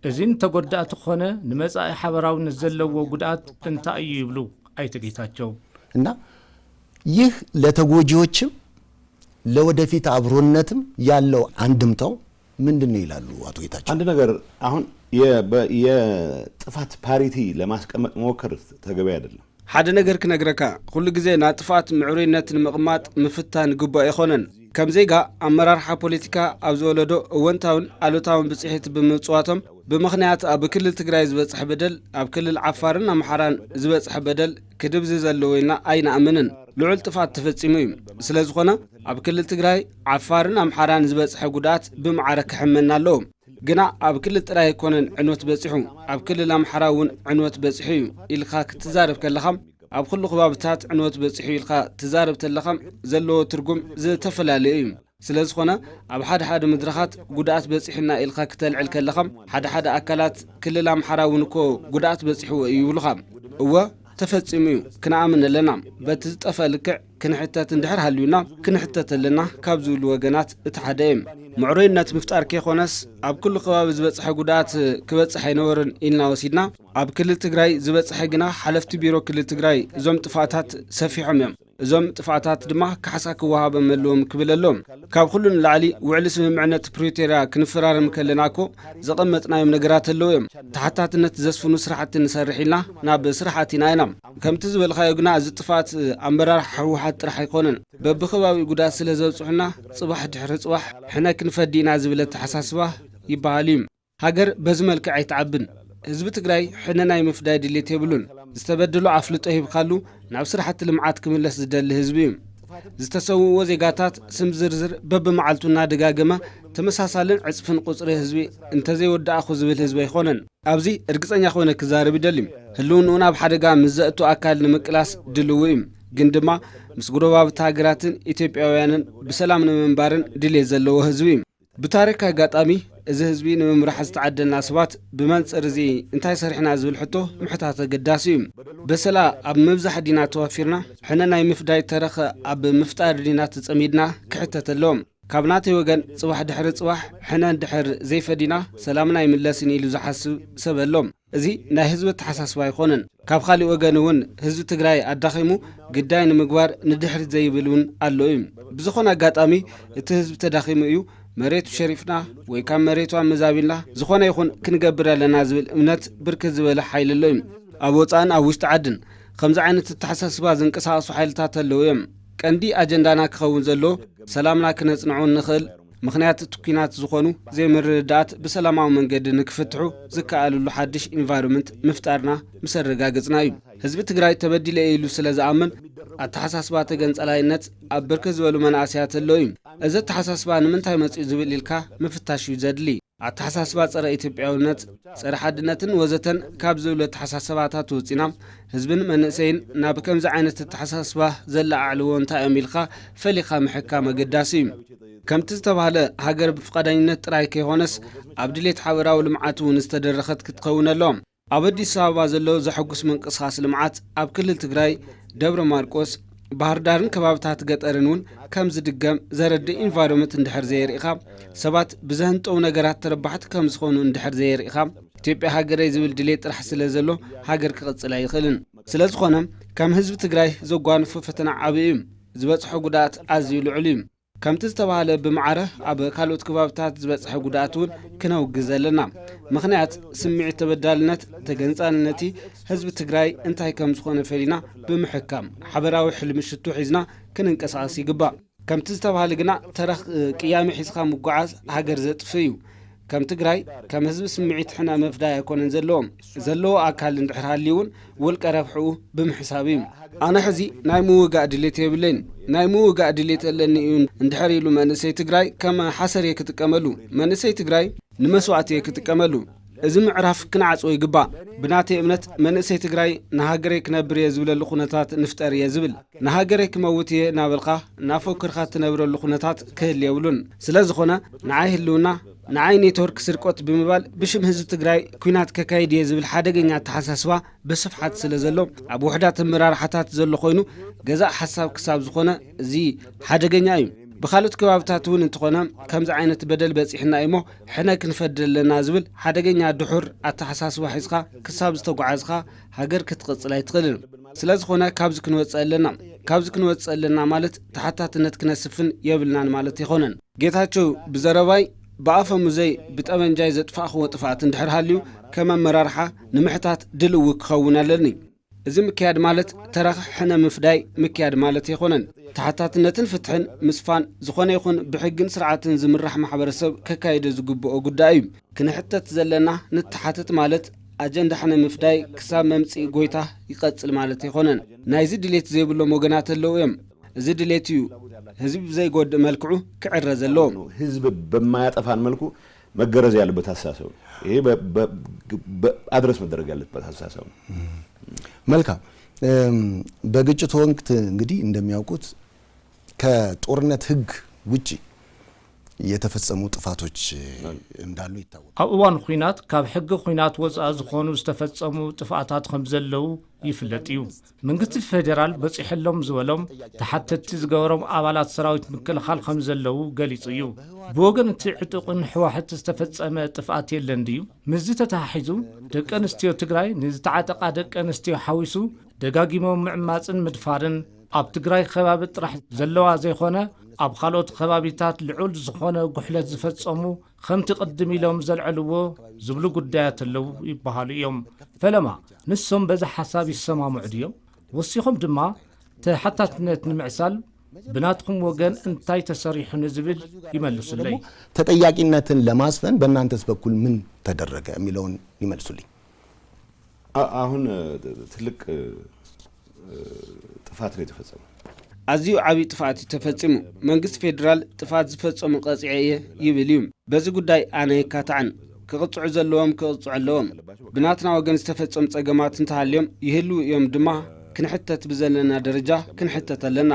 እዚ ንተጎዳእቲ ኾነ ንመጻኢ ሓበራውነት ዘለዎ ጉድኣት እንታይ እዩ ይብሉ ኣይተ ጌታቸው። እና ይህ ለተጎጂዎችም ለወደፊት አብሮነትም ያለው አንድምታው ምንድን ነው ይላሉ አቶ ጌታቸው? አንድ ነገር አሁን የጥፋት ፓሪቲ ለማስቀመጥ መሞከር ተገቢ አይደለም። ሓደ ነገር ክነግረካ፣ ኩሉ ግዜ ናብ ጥፍኣት ምዕሩይነት ንምቕማጥ ምፍታን ግቡእ ኣይኾነን። ከም ዜጋ፣ ኣመራርሓ ፖለቲካ ኣብ ዝወለዶ እወንታውን ኣሉታውን ብፅሒት ብምፅዋቶም ብምኽንያት ኣብ ክልል ትግራይ ዝበፅሐ በደል ኣብ ክልል ዓፋርን ኣምሓራን ዝበፅሐ በደል ክድብዝዝ ኣለዎ ኢልና ኣይንኣምንን። ልዑል ጥፍኣት ተፈፂሙ እዩ። ስለ ዝኾነ ኣብ ክልል ትግራይ፣ ዓፋርን ኣምሓራን ዝበፅሐ ጉድኣት ብማዕረ ክሕመና ኣለዎ። ግና ኣብ ክልል ጥራይ ኣይኮነን ዕንወት በፂሑ፣ ኣብ ክልል ኣምሓራ እውን ዕንወት በፂሑ እዩ ኢልካ ክትዛረብ ከለኻ፣ ኣብ ኩሉ ከባብታት ዕንወት በፂሑ ኢልካ ትዛረብ ተለኻ ዘለዎ ትርጉም ዝተፈላለየ እዩ። ስለ ዝኾነ ኣብ ሓደ ሓደ መድረኻት ጉድኣት በፂሑና ኢልካ ክተልዕል ከለኻ፣ ሓደ ሓደ ኣካላት ክልል ኣምሓራ እውን እኮ ጉድኣት በፂሕዎ እዩ ይብሉኻ። እወ ተፈፂሙ እዩ፣ ክንኣምን ኣለና። በቲ ዝጠፈ ልክዕ ክንሕተት እንድሕር ሃልዩና፣ ክንሕተት ኣለና ካብ ዝብሉ ወገናት እቲ ሓደ እየ። ምዕሩይነት ምፍጣር ከይኮነስ፣ ኣብ ኩሉ ከባቢ ዝበጽሐ ጉድኣት ክበጽሕ ኣይነበርን ኢልና ወሲድና፣ ኣብ ክልል ትግራይ ዝበጽሐ ግና ሓለፍቲ ቢሮ ክልል ትግራይ እዞም ጥፋታት ሰፊሖም እዮም። እዞም ጥፋታት ድማ ካሕሳ ክወሃቦም ኣለዎም ክብል ኣሎ። ካብ ኩሉ ንላዕሊ ውዕሊ ስምምዕነት ፕሪቶርያ ክንፈራረም ከለና እኮ ዘቐመጥናዮም ነገራት ኣለዉ እዮም። ተሓታትነት ዘስፍኑ ስራሕቲ ንሰርሕ ኢልና ናብ ስራሕ ኣቲና ኢና። ከምቲ ዝበልካዮ ግና እዚ ጥፋት ኣመራርሓ ህወሓት ጥራሕ ኣይኮነን። በብኸባቢኡ ጉድኣት ስለ ዘብፅሑና ፅባሕ ድሕሪ ፅባሕ ሕነ ክንፈዲ ኢና ዝብል ኣተሓሳስባ ይበሃል እዩ። ሃገር በዚ መልክዕ ኣይትዓብን። ህዝቢ ትግራይ ሕነ ናይ ምፍዳይ ድሌት የብሉን። ዝተበደሎ ኣፍልጦ ሂብካሉ ናብ ስራሕቲ ልምዓት ክምለስ ዝደሊ ህዝቢ እዩ። ዝተሰውእዎ ዜጋታት ስም ዝርዝር በብመዓልቱ እናደጋገመ ተመሳሳልን ዕፅፍን ቁፅሪ ህዝቢ እንተዘይወዳእኹ ዝብል ህዝቢ ኣይኮነን። ኣብዚ እርግፀኛ ኮይነ ክዛረብ ይደሊ። ህልውንኡ ናብ ሓደጋ ምስ ዘእቱ ኣካል ንምቅላስ ድልው እዩ። ግን ድማ ምስ ጎረባብቲ ሃገራትን ኢትዮጵያውያንን ብሰላም ንምንባርን ድሌት ዘለዎ ህዝቢ እዩ። ብታሪክ ኣጋጣሚ እዚ ህዝቢ ንምምራሕ ዝተዓደልና ሰባት ብመንፅር እዚ እንታይ ሰሪሕና ዝብል ሕቶ ምሕታት ኣገዳሲ እዩ። በሰላ ኣብ ምብዛሕ ዲና ተዋፊርና፣ ሕነ ናይ ምፍዳይ ተረኸ ኣብ ምፍጣር ዲና ተፀሚድና ክሕተት ኣለዎም። ካብ ናተይ ወገን ፅባሕ ድሕሪ ፅባሕ ሕነ እንድሕር ዘይፈዲና ሰላምና ኣይምለስን ኢሉ ዝሓስብ ሰብ ኣሎም። እዚ ናይ ህዝቢ ኣተሓሳስባ ኣይኮነን። ካብ ካሊእ ወገን እውን ህዝቢ ትግራይ ኣዳኺሙ ግዳይ ንምግባር ንድሕሪት ዘይብል እውን ኣሎ እዩ። ብዝኾነ ኣጋጣሚ እቲ ህዝቢ ተዳኺሙ እዩ፣ መሬቱ ሸሪፍና ወይ ካብ መሬቱ ኣመዛቢልና ዝኾነ ይኹን ክንገብር ኣለና ዝብል እምነት ብርክት ዝበለ ሓይሊ ኣሎ እዩ። ኣብ ወፃእን ኣብ ውሽጢ ዓድን ከምዚ ዓይነት ኣተሓሳስባ ዝንቀሳቐሱ ሓይልታት ኣለዉ እዮም። ቀንዲ ኣጀንዳና ክኸውን ዘለዎ ሰላምና ክነጽንዖ እንኽእል ምኽንያት እቲ ኲናት ዝኾኑ ዘይምርድዳኣት ብሰላማዊ መንገዲ ንክፍትሑ ዝከኣልሉ ሓድሽ ኢንቫይሮንመንት ምፍጣርና ምስ ኣረጋገጽና እዩ። ህዝቢ ትግራይ ተበዲለ ኢሉ ስለ ዝኣምን ኣተሓሳስባ ተገንጸላይነት ኣብ ብርክት ዝበሉ መናእሰያት ኣሎ እዩ። እዚ ኣተሓሳስባ ንምንታይ መጺኡ ዝብል ኢልካ ምፍታሽ እዩ ዘድሊ። ኣተሓሳስባ ጸረ ኢትዮጵያውነት፣ ጸረ ሓድነትን ወዘተን ካብ ዝብሉ ኣተሓሳስባታት ወጺና ህዝብን መንእሰይን ናብ ከምዚ ዓይነት ኣተሓሳስባ ዘለዓዕልዎ እንታይ እዮም ኢልካ ፈሊኻ ምሕካም ኣገዳሲ እዩ። ከምቲ ዝተባህለ ሃገር ብፍቓደኝነት ጥራይ ከይኾነስ ኣብ ድሌት ሓበራዊ ልምዓት እውን ዝተደረኸት ክትኸውን ኣለዎም። ኣብ ኣዲስ ኣበባ ዘሎ ዘሐጉስ ምንቅስቓስ ልምዓት ኣብ ክልል ትግራይ ደብረ ማርቆስ፣ ባህር ዳርን ከባብታት ገጠርን እውን ከም ዝድገም ዘረድእ ኢንቫይሮመንት እንድሕር ዘየርኢኻ፣ ሰባት ብዘህንጠው ነገራት ተረባሕቲ ከም ዝኾኑ እንድሕር ዘየርኢኻ፣ ኢትዮጵያ ሃገረይ ዝብል ድሌት ጥራሕ ስለ ዘሎ ሃገር ክቕጽል ኣይኽእልን። ስለ ዝኾነ ከም ህዝቢ ትግራይ ዘጓንፎ ፈተና ዓብዪ እዩ። ዝበፅሖ ጉድኣት ኣዝዩ ልዑል እዩ። ከምቲ ዝተባህለ ብማዕረ ኣብ ካልኦት ከባብታት ዝበፅሐ ጉድኣት እውን ክነውግዝ ኣለና። ምኽንያት ስምዒት ተበዳልነት ተገንፃልነቲ ህዝቢ ትግራይ እንታይ ከም ዝኾነ ፈሊና ብምሕካም ሓበራዊ ሕልሚ ሽቱ ሒዝና ክንንቀሳቐስ ይግባእ። ከምቲ ዝተባህለ ግና ተረኽ ቅያሜ ሒዝካ ምጉዓዝ ሃገር ዘጥፍእ እዩ። ከም ትግራይ ከም ህዝቢ ስምዒት ሕነ ምፍዳይ ኣይኮነን ዘለዎም። ዘለዎ ኣካል እንድሕር ሃልዩ እውን ውልቀ ረብሕኡ ብምሕሳብ እዩ። ኣነ ሕዚ ናይ ምውጋእ ድሌት የብለይን። ናይ ምውጋእ ድሌት ኣለኒ እዩ እንድሕር ኢሉ መንእሰይ ትግራይ ከም ሓሰር እየ ክጥቀመሉ። መንእሰይ ትግራይ ንመስዋእቲ እየ ክጥቀመሉ። እዚ ምዕራፍ ክንዓጽዎ ይግባእ። ብናተይ እምነት መንእሰይ ትግራይ ንሃገረይ ክነብር እየ ዝብለሉ ኩነታት ንፍጠር እየ ዝብል። ንሃገረይ ክመውት እየ እናበልካ እናፎክርካ ትነብረሉ ኩነታት ክህል የብሉን። ስለ ዝኾነ ንዓይ ህልውና ንዓይ ኔትወርክ ስርቆት ብምባል ብሽም ህዝቢ ትግራይ ኲናት ከካይድ እየ ዝብል ሓደገኛ ኣተሓሳስባ ብስፍሓት ስለ ዘሎ ኣብ ውሕዳት ኣመራርሓታት ዘሎ ኮይኑ ገዛእ ሓሳብ ክሳብ ዝኾነ እዚ ሓደገኛ እዩ። ብኻልኦት ከባብታት እውን እንተኾነ ከምዚ ዓይነት በደል በፂሕና እዩሞ ሕነ ክንፈዲ ኣለና ዝብል ሓደገኛ ድሑር ኣተሓሳስባ ሒዝካ ክሳብ ዝተጓዓዝካ ሃገር ክትቕፅል ኣይትኽእልን። ስለ ዝኾነ ካብዚ ክንወፅእ ኣለና። ካብዚ ክንወፅእ ኣለና ማለት ተሓታትነት ክነስፍን የብልናን ማለት ኣይኮነን። ጌታቸው ብዘረባይ ብኣፈሙዘይ ብጠበንጃይ ዘጥፋእኽዎ ጥፍኣት እንድሕር ሃልዩ ከም ኣመራርሓ ንምሕታት ድልዊ ክኸውን ኣለኒ። እዚ ምክያድ ማለት ተረኽ ሕነ ምፍዳይ ምክያድ ማለት ኣይኮነን። ተሓታትነትን ፍትሕን ምስፋን ዝኾነ ይኹን ብሕግን ስርዓትን ዝምራሕ ማሕበረሰብ ከካይዶ ዝግብኦ ጉዳይ እዩ። ክንሕተት ዘለና ንተሓተት ማለት ኣጀንዳ ሕነ ምፍዳይ ክሳብ መምፅኢ ጎይታ ይቐፅል ማለት ኣይኮነን። ናይዚ ድሌት ዘይብሎም ወገናት ኣለዉ እዮም። እዚ ድሌት እዩ ህዝቢ ብዘይጎድእ መልክዑ ክዕረ ዘለዎ። ህዝብ በማያጠፋን መልኩ መገረዝ ያለበት አስተሳሰብ ነው። ይሄ በ- በ- በ- አድረስ መደረግ ያለበት አስተሳሰብ ነው። መልካም። እም፣ በግጭት ወቅት እንግዲህ እንደሚያውቁት ከጦርነት ህግ ውጪ የተፈጸሙ ጥፋቶች እንዳሉ ይታወቃል። ኣብ እዋን ኹናት ካብ ሕጊ ኹናት ወፃኢ ዝኾኑ ዝተፈፀሙ ጥፍኣታት ከም ዘለዉ ይፍለጥ እዩ። መንግስቲ ፌዴራል በፂሐሎም ዝበሎም ተሓተትቲ ዝገበሮም ኣባላት ሰራዊት ምክልኻል ከም ዘለዉ ገሊፁ እዩ። ብወገን እቲ ዕጡቕን ህወሓት ዝተፈፀመ ጥፍኣት የለን ድዩ? ምስዚ ተተሓሒዙ ደቂ ኣንስትዮ ትግራይ ንዝተዓጠቓ ደቂ ኣንስትዮ ሓዊሱ ደጋጊሞም ምዕማፅን ምድፋርን ኣብ ትግራይ ከባቢ ጥራሕ ዘለዋ ዘይኮነ ኣብ ካልኦት ከባቢታት ልዑል ዝኾነ ጉሕለት ዝፈፀሙ ከምቲ ቅድም ኢሎም ዘልዐልዎ ዝብሉ ጉዳያት ኣለዉ ይበሃሉ እዮም። ፈለማ ንሶም በዚ ሓሳብ ይሰማምዑ ድዮም? ወሲኾም ድማ ተሓታትነት ንምዕሳል ብናትኩም ወገን እንታይ ተሰሪሑ ንዝብል ይመልሱለይ። ተጠያቂነትን ለማስፈን በእናንተስ በኩል ምን ተደረገ የሚለውን ይመልሱልኝ። አ- አሁን እ፣ ትልቅ እ፣ ጥፋት ነው የተፈጸመው። ኣዝዩ ዓብዪ ጥፍኣት እዩ ተፈጺሙ። መንግስቲ ፌዴራል ጥፍኣት ዝፈጸሙ ቀጺዐ እየ ይብል እዩ። በዚ ጉዳይ ኣነ የካትዓን። ክቕጽዑ ዘለዎም ክቕጽዑ ኣለዎም። ብናትና ወገን ዝተፈጸሙ ጸገማት እንተሃልዮም ይህልዉ እዮም ድማ ክንሕተት ብዘለና ደረጃ ክንሕተት ኣለና።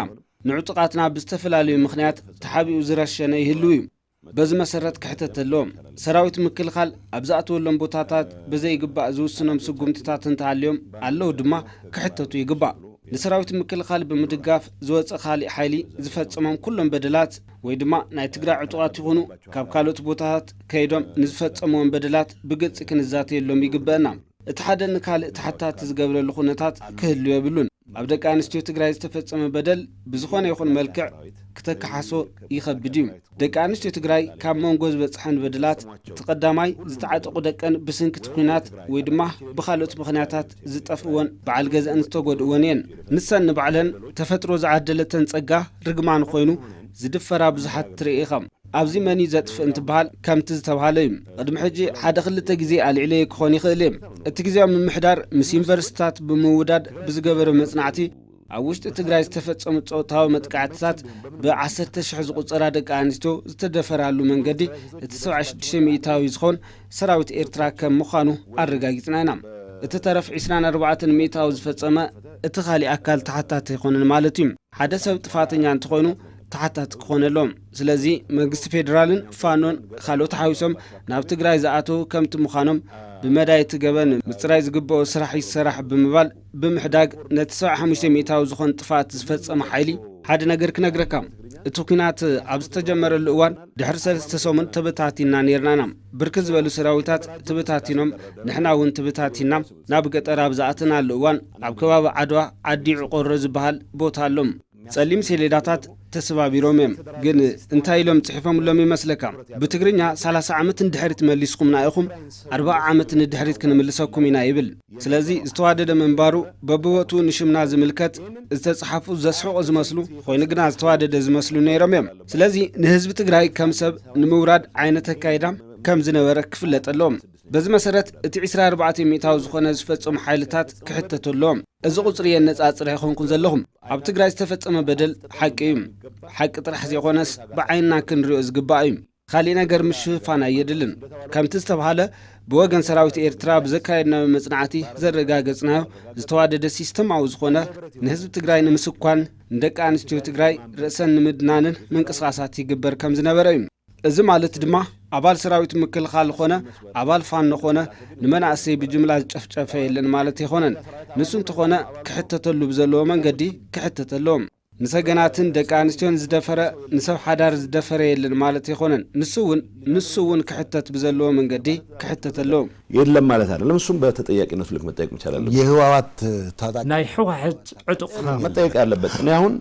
ንዕጡቓትና ብዝተፈላለዩ ምኽንያት ተሓቢኡ ዝረሸነ ይህልው እዩ። በዚ መሰረት ክሕተት ኣለዎም። ሰራዊት ምክልኻል ኣብ ዝኣተወሎም ቦታታት ብዘይግባእ ዝውስኖም ስጉምትታት እንተሃልዮም ኣለዉ ድማ ክሕተቱ ይግባእ። ንሰራዊት ምክልኻል ብምድጋፍ ዝወፀ ካሊእ ሓይሊ ዝፈፀሞም ኩሎም በደላት ወይ ድማ ናይ ትግራይ ዕጡቓት ይኹኑ ካብ ካልኦት ቦታታት ከይዶም ንዝፈፀምዎም በደላት ብግልፂ ክንዛተየሎም ይግበአና። እቲ ሓደ ንካልእ ተሓታቲ ዝገብረሉ ኩነታት ክህሉ የብሉን። ኣብ ደቂ ኣንስትዮ ትግራይ ዝተፈጸመ በደል ብዝኾነ ይኹን መልክዕ ክተከሓሶ ይኸብድ እዩ። ደቂ ኣንስትዮ ትግራይ ካብ መንጎ ዝበጽሐን በደላት እቲ ቀዳማይ ዝተዓጠቑ ደቀን ብስንክቲ ኲናት ወይ ድማ ብኻልኦት ምኽንያታት ዝጠፍእወን በዓል ገዝአን ዝተጎድእወን እየን። ንሰን ንባዕለን ተፈጥሮ ዝዓደለተን ጸጋ ርግማን ኮይኑ ዝድፈራ ብዙሓት ትርኢ ኢኻ። ኣብዚ መን እዩ ዘጥፍእ እንትበሃል ከምቲ ዝተባሃለ እዩ። ቅድሚ ሕጂ ሓደ ክልተ ግዜ ኣልዒለዮ ክኾን ይኽእል እየ። እቲ ግዜያዊ ምምሕዳር ምስ ዩኒቨርሲቲታት ብምውዳድ ብዝገበሮ መጽናዕቲ ኣብ ውሽጢ ትግራይ ዝተፈጸሙ ጾታዊ መጥቃዕትታት ብዓሰርተ ሽሕ ዝቑጸራ ደቂ ኣንስትዮ ዝተደፈራሉ መንገዲ እቲ ሰብዓ ሽዱሽተ ሚእታዊ ዝኾን ሰራዊት ኤርትራ ከም ምዃኑ ኣረጋጊጽና ኢና። እቲ ተረፍ ዕስራን ኣርባዕተን ሚእታዊ ዝፈጸመ እቲ ካሊእ ኣካል ተሓታቲ ኣይኮነን ማለት እዩ። ሓደ ሰብ ጥፋተኛ እንተኾይኑ ተሓታቲ ክኾን ኣለዎም። ስለዚ መንግስቲ ፌዴራልን ፋኖን ካልኦት ሓዊሶም ናብ ትግራይ ዝኣተዉ ከምቲ ምዃኖም ብመዳይ እቲ ገበን ምፅራይ ዝግበኦ ስራሕ ይሰራሕ ብምባል ብምሕዳግ ነቲ ሰብዓ ሓሙሽተ ሚእታዊ ዝኾን ጥፍኣት ዝፈፀመ ሓይሊ ሓደ ነገር ክነግረካ። እቲ ኲናት ኣብ ዝተጀመረሉ እዋን ድሕሪ ሰለስተ ሰሙን ተበታቲና ነይርናና። ብርክት ዝበሉ ሰራዊታት ተበታቲኖም ንሕና እውን ተበታቲና ናብ ገጠር ኣብ ዝኣተናሉ እዋን ኣብ ከባቢ ዓድዋ ዓዲ ዕቆሮ ዝበሃል ቦታ ኣሎም። ጸሊም ሴሌዳታት ተሰባቢሮም እዮም። ግን እንታይ ኢሎም ጽሒፎምሎም ይመስለካ? ብትግርኛ ሰላሳ ዓመት ንድሕሪት መሊስኩምና ኢኹም፣ ኣርባዓ ዓመት ንድሕሪት ክንምልሰኩም ኢና ይብል። ስለዚ ዝተዋደደ ምንባሩ በብቦትኡ ንሽምና ዝምልከት ዝተጻሓፉ ዘስሕቑ ዝመስሉ ኮይኑ ግና ዝተዋደደ ዝመስሉ ነይሮም እዮም። ስለዚ ንህዝቢ ትግራይ ከም ሰብ ንምውራድ ዓይነት ኣካይዳ ከም ዝነበረ ክፍለጥ ኣለዎም። በዚ መሰረት እቲ ዕስራ ኣርባዕተ ሚእታዊ ዝኾነ ዝፈጸሙ ሓይልታት ክሕተቱ ኣለዎም። እዚ ቁጽሪ የነጻጽር ኣይኮንኩን ዘለኹም። ኣብ ትግራይ ዝተፈጸመ በደል ሓቂ እዩ። ሓቂ ጥራሕ ዘይኮነስ ብዓይንና ክንሪኦ ዝግባእ እዩ። ካሊእ ነገር ምሽፍፋን ኣየድልን። ከምቲ ዝተብሃለ ብወገን ሰራዊት ኤርትራ ብዘካየድናዮ መጽናዕቲ ዘረጋገጽናዮ ዝተዋደደ ሲስተማዊ ዝኾነ ንህዝቢ ትግራይ ንምስኳን ንደቂ ኣንስትዮ ትግራይ ርእሰን ንምድናንን ምንቅስቓሳት ይግበር ከም ዝነበረ እዩ። እዚ ማለት ድማ ኣባል ሰራዊት ምክልኻል ኾነ ኣባል ፋኖ ኾነ ንመናእሰይ ብጅምላ ዝጨፍጨፈ የለን ማለት ኣይኾነን። ንሱ እንተኾነ ክሕተተሉ ብዘለዎ መንገዲ ክሕተት ኣለዎም። ንሰገናትን ደቂ ኣንስትዮን ዝደፈረ ንሰብ ሓዳር ዝደፈረ የለን ማለት ኣይኾነን። ንሱ እውን ንሱ እውን ክሕተት ብዘለዎ መንገዲ ክሕተት ኣለዎም። የለም ማለት አይደለም። እሱም በተጠያቂነቱ ልክ መጠየቅ መቻል አለበት። የህወሓት ታጣቂ ናይ ህወሓት ዕጡቕ መጠየቅ ያለበት እኔ አሁን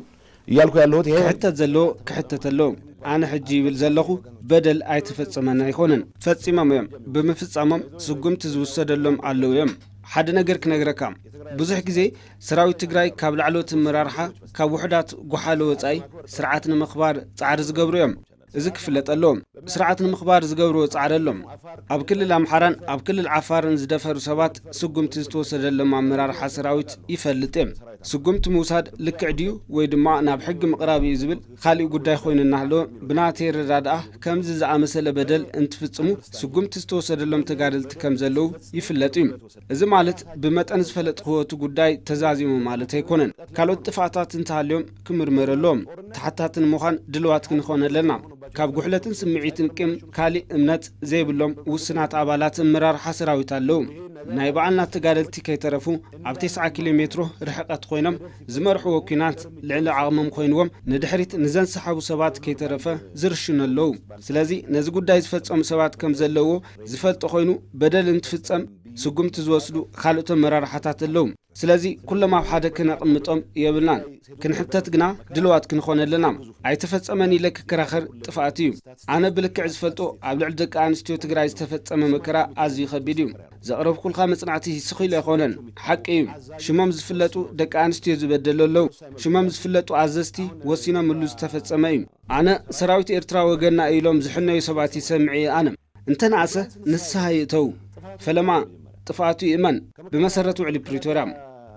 እያልኩ ያለሁት ይሄ ክሕተት ዘለዎ ክሕተት ኣለዎም። ኣነ ሕጂ ይብል ዘለኹ በደል ኣይተፈጸመን ኣይኮነን። ፈጺሞም እዮም። ብምፍጻሞም ስጉምቲ ዝውሰደሎም ኣለዉ እዮም። ሓደ ነገር ክነግረካ፣ ብዙሕ ግዜ ሰራዊት ትግራይ ካብ ላዕለዎት ኣመራርሓ ካብ ውሕዳት ጎሓሎ ወጻኢ ስርዓት ንምኽባር ጻዕሪ ዝገብሩ እዮም። እዚ ክፍለጥ ኣለዎም። ስርዓት ንምኽባር ዝገብርዎ ጻዕሪ ኣሎም። ኣብ ክልል ኣምሓራን ኣብ ክልል ዓፋርን ዝደፈሩ ሰባት ስጉምቲ ዝተወሰደሎም ኣመራርሓ ሰራዊት ይፈልጥ እዮም። ስጉምቲ ምውሳድ ልክዕ ድዩ ወይ ድማ ናብ ሕጊ ምቕራብ እዩ ዝብል ካሊእ ጉዳይ ኮይኑ እናሃለወ፣ ብናተይ ኣረዳድኣ ከምዚ ዝኣመሰለ በደል እንትፍጽሙ ስጉምቲ ዝተወሰደሎም ተጋደልቲ ከም ዘለዉ ይፍለጥ እዩ። እዚ ማለት ብመጠን ዝፈለጥክዎ እቲ ጉዳይ ተዛዚሙ ማለት ኣይኮነን። ካልኦት ጥፍኣታት እንተሃልዮም ክምርመረሎም ተሓታቲ ንምዃን ድልዋት ክንኾን ኣለና። ካብ ጉሕለትን ስምዒትን ቅም ካሊእ እምነት ዘይብሎም ውስናት ኣባላት ኣመራርሓ ሰራዊት ኣለዉ። ናይ በዓልና ተጋደልቲ ከይተረፉ ኣብ ተስዓ ኪሎ ሜትሮ ርሕቀት ኮይኖም ዝመርሕዎ ኲናት ልዕሊ ዓቕሞም ኮይንዎም ንድሕሪት ንዘንሰሓቡ ሰባት ከይተረፈ ዝርሽኑ ኣለዉ። ስለዚ ነዚ ጉዳይ ዝፈጸሙ ሰባት ከም ዘለዎ ዝፈልጦ ኮይኑ በደል እንትፍጸም ስጉምቲ ዝወስዱ ካልኦት ኣመራርሓታት ኣለዉ። ስለዚ ኩሎም ኣብ ሓደ ክነቕምጦም የብልናን። ክንሕተት ግና ድልዋት ክንኾን ኣለና። ኣይተፈጸመን ኢለ ክከራኸር ጥፍኣት እዩ። ኣነ ብልክዕ ዝፈልጦ ኣብ ልዕሊ ደቂ ኣንስትዮ ትግራይ ዝተፈጸመ መከራ ኣዝዩ ከቢድ እዩ። ዘቕረብኩልካ መጽናዕቲ ስኺሉ ኣይኮነን፣ ሓቂ እዩ። ሽሞም ዝፍለጡ ደቂ ኣንስትዮ ዝበደሉ ኣለዉ። ሽሞም ዝፍለጡ ኣዘዝቲ ወሲኖምሉ ዝተፈጸመ እዩ። ኣነ ሰራዊት ኤርትራ ወገንና እዩ ኢሎም ዝሕነዩ ሰባት ይሰምዕ እየ ኣነ። እንተነኣሰ ንስሃ ይእተው። ፈለማ ጥፍኣቱ ይእመን። ብመሰረት ውዕሊ ፕሪቶርያ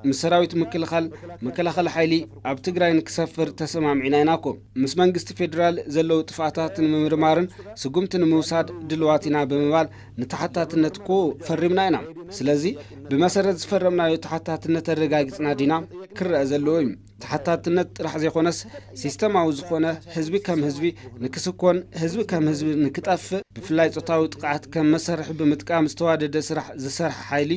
ምስ ሰራዊት ምክልኻል መከላኸሊ ሓይሊ ኣብ ትግራይ ንክሰፍር ተሰማሚዕና ኢና እኮ። ምስ መንግስቲ ፌዴራል ዘለዉ ጥፍኣታት ንምምርማርን ስጉምቲ ንምውሳድ ድልዋት ኢና ብምባል ንተሓታትነት እኮ ፈሪምና ኢና። ስለዚ ብመሰረት ዝፈረምናዮ ተሓታትነት ኣረጋጊጽና ዲና ክረአ ዘለዎ እዩ። ተሓታትነት ጥራሕ ዘይኮነስ ሲስተማዊ ዝኾነ ህዝቢ ከም ህዝቢ ንክስኮን ህዝቢ ከም ህዝቢ ንክጠፍእ ብፍላይ ጾታዊ ጥቕዓት ከም መሳርሒ ብምጥቃም ዝተዋደደ ስራሕ ዝሰርሐ ሓይሊ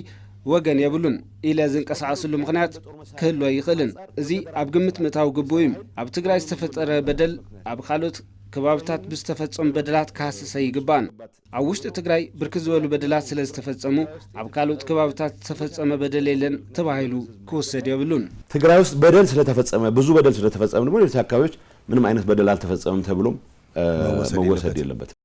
ወገን የብሉን ኢለ ዝንቀሳቐስሉ ምኽንያት ክህሉ ኣይኽእልን። እዚ ኣብ ግምት ምእታው ግቡእ እዩ። ኣብ ትግራይ ዝተፈጠረ በደል ኣብ ካልኦት ከባብታት ብዝተፈጸሙ በደላት ክሃስስ ኣይግባእን። ኣብ ውሽጢ ትግራይ ብርክት ዝበሉ በደላት ስለ ዝተፈጸሙ ኣብ ካልኦት ከባብታት ዝተፈጸመ በደል የለን ተባሂሉ ክውሰድ የብሉን። ትግራይ ውስጥ በደል ስለተፈጸመ ብዙ በደል ስለተፈጸመ ደግሞ ሌሎች አካባቢዎች ምንም አይነት በደል አልተፈጸመም ተብሎም እ፣ መወሰድ መወሰድ የለበትም። የለበትም።